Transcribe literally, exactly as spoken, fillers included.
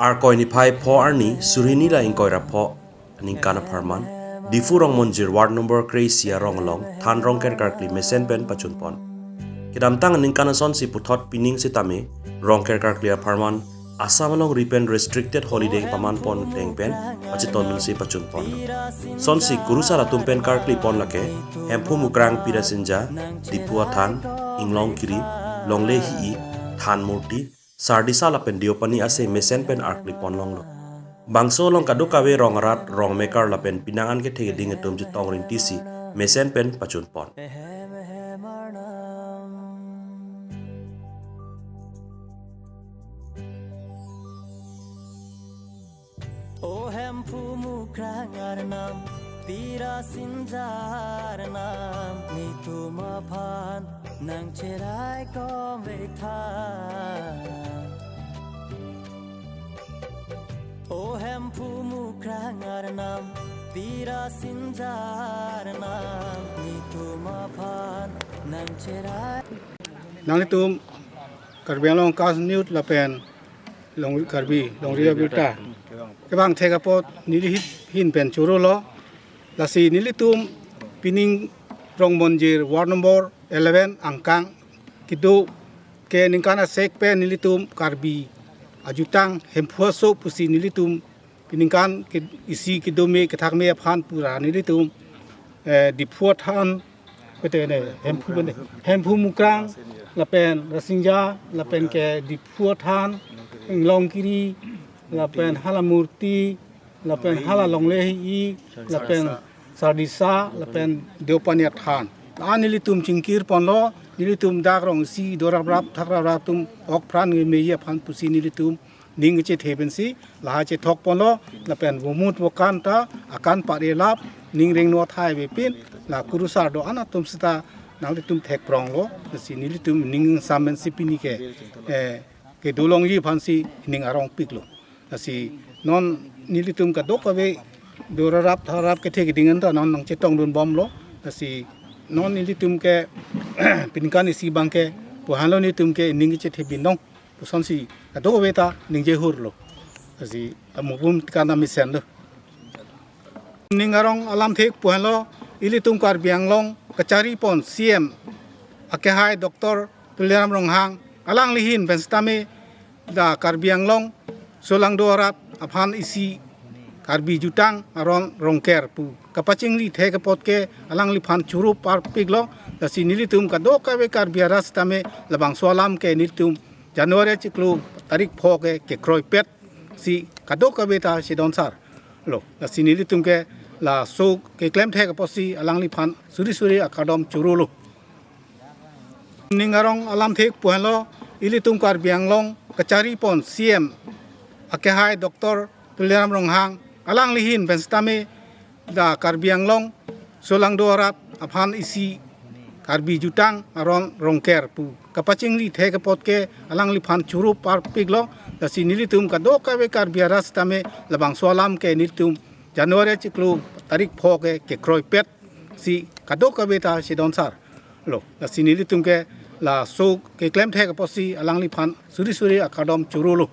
Arkoi niphai pho arni, suri hini ra ingkoi ra pho aningkan apharman, Diphu Rongmonjir Ward Number kre-isi arong along than Rongker karkli mesen pen pachunpon. Kedamtang aningkan asonsi puthot pining sitame Rongker karkli apharman Assam alongri pen restricted holiday pamanpon ateng pen pachiton dunsi pachunpon. Sonsi kurusar atum pen karklipon lake Hemphu Mukrang Pirasinja, Diphu Athan, Inglong Kiri, Longle Hi-i, Than Murti, Sardisa lapen Deopani ase mesen pen arklipon longlo. Bangso along kadokave rong arat, rong mekar lapen pinang an kethe keding atum chetong rinti si mesen pen pachunpon. O Hemphu Mukrang Arnam, Pirasinja Arnam, netum aphan nangcherai kong vektha. O Hemphu Mukrang Arnam, Pirasinja Arnam, netum aphan nangcherai. Nanglitum Karbi Anglong Cast News lapen Long Karbi Longri Abirta kevang thek apot neli hin pen chorolo. Lasi nelitum pining Rongmonjir Ward Number eleven angkang kedo ke ningkan asek pen nelitum Karbi ajutang Hemphu aso pusi nelitum piningkan ke isi kedo me kethak me aphan pura nelitum, eh, Diphu Athan, pete ne, Hemphu bende, Hemphu Mukrang, lapen Rasinja, lapen ke Diphu Athan, Inglong Kiri, lapen hala Murti, lapen hala Longle Hi-i, lapen Sardisa, lapen Deopani Athan. La nelitum chingkirponlo, nelitum dak rong isi do raprap thak raprap atum ok pran nge meji aphan pusi nelitum ning chethe pensi lahai chethokponlo, lapen vomut vokan ta akan pare lap ning rengno athai avepin, la kurusar do-an atum seta nanglitum thekpronglo. Lasi nelitum ning sam pensi pini ke, eh, kedo longji aphansi ning arongpiklo. Lasi non nelitum kadokave do raprap thak raprap kethe keding an ta non nangchetong dunbomlo. Lasi non nelitum ke piningkan isi abang ke pu-anlo, nelitum ke ning chethe binong pusonsi kadokave ta ningje hurlo. Lasi amupum tikana mesenlo. Ning arong alam thek pu-anlo, ilitum Karbi Anglong kacharipon C M akehai Doctor Tuliram Ronghang, alangli hin pen sitame la Karbi Anglong solangdo arat aphan isi Karbi jutang aron Rongker pu kapachingri thek apot ke alangliphan choro parpiklo. Lasi nelitum kadokave Karbi arat sitame labangso alam ke nelitum January chiklo tarik pho ke kekroipet si kadokave ta chedon sar lo. Lasi nelitum ke laso keklem thek apotsi alangliphan suri suri akardom chorolo. Ning arong alam thek pu-anlo, ilitum Karbi Anglong kacharipon C M akehai Doctor Tuliram Ronghang, alangli hin pen sitame la Karbi Anglong solangdo arat aphan isi Karbi jutang aron Rongker pu kapachingri thek apot ke alangliphan choro parpiklo. Lasi nelitum kadokave Karbi arat sitame labangso alam ke nelitum January chiklo tarik pho ke kekroipet si kadokave ta chedon sar lo. Lasi nelitum ke laso keklem thek apotsi alangliphan suri suri akardom chorolo.